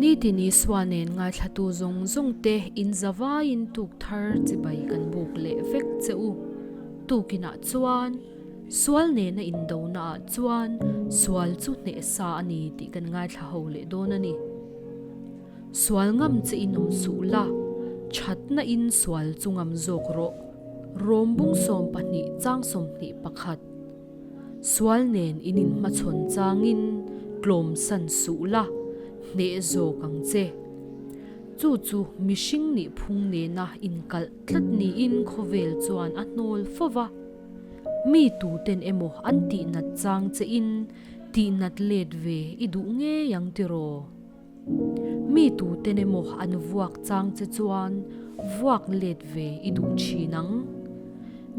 Nitin Isua nen ngaithlatu zawng zawng te in zavaiin tuk thar chibai kan buk leh vek che u. Tukinah chuan sual nena indonaah chuan sual chu hnehsa a ni tih kan ngaithla ho leh dawn a ni. Sual ngam che in awm suh la, thatna in sual chu ngam zawk rawh. Rom bung 12 chang 21. Sual nen in inhmachhawn changin tlawm san suh la, hneh zawk ang che. Chu chu mihring nih phung nena inkalh tlat niin khawvel chuan a hnawl fo va. Mi tuten emaw an tihnat chang che in tihnat let ve i duh ngei ang tiraw? Mi tuten emaw an vuak chang che chuan vuak let ve i duh thin ang.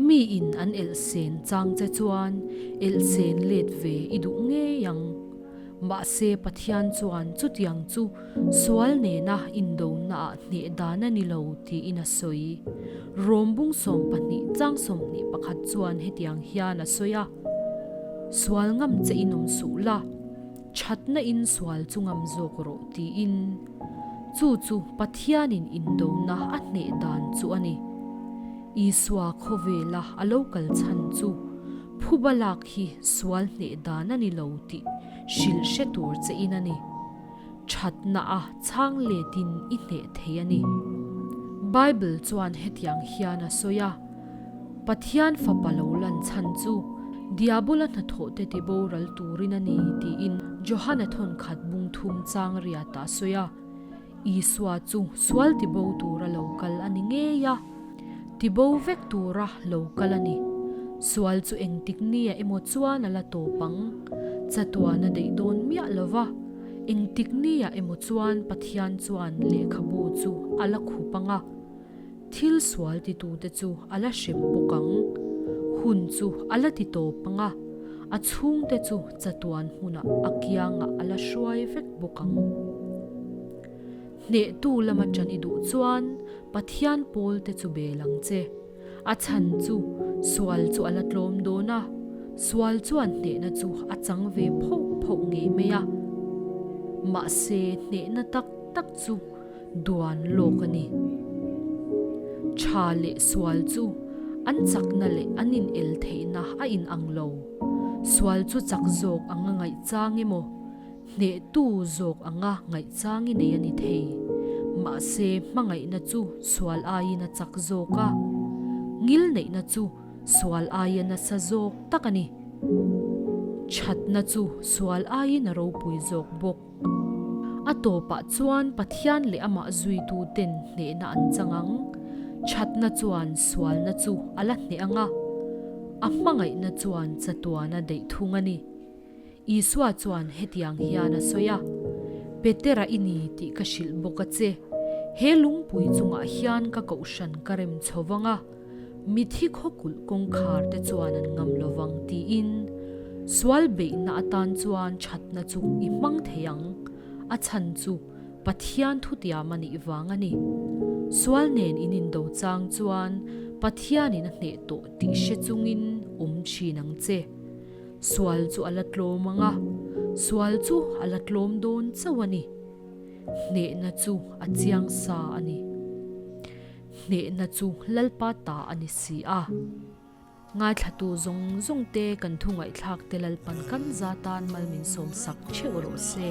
Mi in an elh sen chang che chuan elh sen let ve i duh ngei ang. Mahse Pathian chuan chutiang chu sual nena indonaah hneh dan a ni lo tiin a sawi. Rom bung 12 chang 21 chuan hetiang hian a sawi a, Sual ngam che in awm suh la. Thatna in sual chu ngam zawk rawh tiin chu chu Pathianin indona a hneh dan chu a ni. Isua khawvela a lo kal chhan chu phuba lak hi sual hneh dan a ni lo tih hrilh hre tur che in a ni. Thatna a chhang letin i hneh thei a ni. Bible chuan hetiang hian a sawi a, Pathian fapa lo lan chhan chu Diabola hnathawhte ti boral turin a ni tiin Johana thawnkhat bung thum chang riat ah a sawi a. Isua chu sual ti bo tura lo kal a ni ngei a, ti bo vek tura lo kal a ni. Sual chu engtik nia emaw chuan a la tawp ang. Chatuan a deih dawn miah lo va, engtik nia emaw chuan Pathian chuan lehkhabu chu a la khup ang a. Thil sual titute chu a la hrem bawk ang. Hun chu a la ti tawp ang a, a chhungte chu chatuan hmunah a kiangah a la hruai vek bawk ang. Hnehtu lama ṭan i duh chuan Pathian pawlte chu bel ang che. A chhan chu sual chu a la tlawm dawn a, sual chuan hnehna chu a chang ve phoh phoh ngei mai a. Mahse hnehna tak tak chu duan lawk a ni. Tha leh sual chu an chakna leh an inel theihna a inang lo. Sual chu chak zawk anga ngaihchang emaw, hnehtu zawk anga ngaihchang i nei a ni thei. Mahse, hmangaihna chu sual aiin a chak zawk a, ngilneihna chu sual aia nasa zawk tak a ni. Thatna chu sual aiin a ropui zawk bawk. A tawpah chuan Pathian leh amah zuituten hnehna an chang ang. Thatna chuan sualna chu a la hneh ang a, a hmangaihna chuan chatuan a deih thung a ni. Isua chuan hetiang hian a sawi a, Petera i ni tih ka hrilh bawk a che. He lungpui chungah hian ka kohhran ka rem chho vang a. Mithi khawkulh kawngkhar te chuan an ngam lo vang tiin sual beihna atan chuan thatna chu i hmang thei ang, a chhan chu Pathian thutiam a nih vang a ni. Sual nen in indo chang chuan Pathianin a hneh tawh tih hre chungin awm thin ang che. Sual chu a la tlawm ang a, sual chu a la tlawm dawn chauh a ni. Hnehna chu a chiang sa a ni. Hnehna chu Lalpa ta a ni si a. Ngaithlatu zawng zawng te kan thu ngaihthlak te Lalpan kan za tan mal min sawm sak theuh rawh se.